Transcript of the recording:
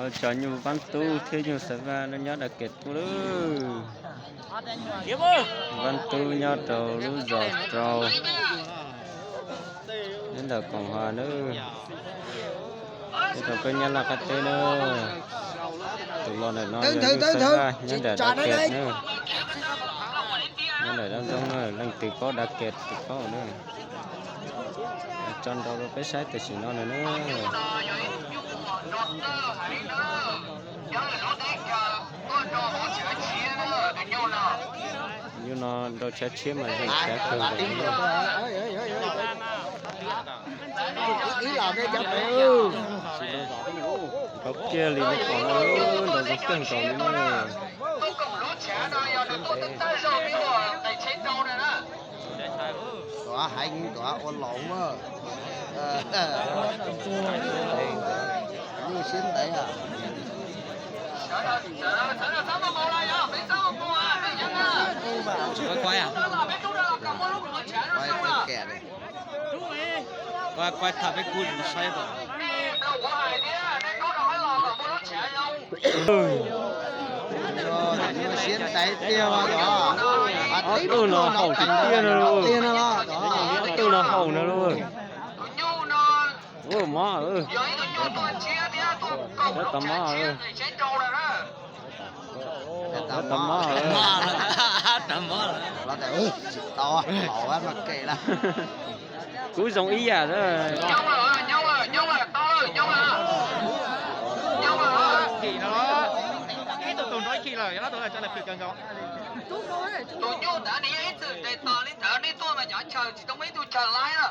Cov nyuj Vab Tub thiab nyuj Xav Vaj no nyob Dab Kem tuaj lawm. Vab Tub nyob rau lub zos rau nyob ntawm Koom Hav na. Nyob rau peb Nyab Laj qab teb na. Tus los ntawm no yog nyuj Xav Vaj nyob ntawm Dab Kem na. Nyob ntawm Dab Ntxoob na, leej twg paub Dab Kem tus paub na. Tso nrau rau peb saib tam sim no na. Yus no nrau tshav tshiab mas zeeg tshav kawg nkaus li. Nrau kiag li no pom no nrau zoo kawg nkaus li na. Tuav heev, tuav ua laus mas. Nyuj siab ntev os. Nyuj siab ntev tiag mas os. Ob tug no haum tiag tiag no. Ob tug no haum no lauj. Ua mob, tau mob, tau mob. Kuv zoo ib yam. Tus nyuj ntawd nws yeej ib txwm tes tos li ntawd, nej tuaj mas cov chaw tsis tau muaj ib tug chaw laib na.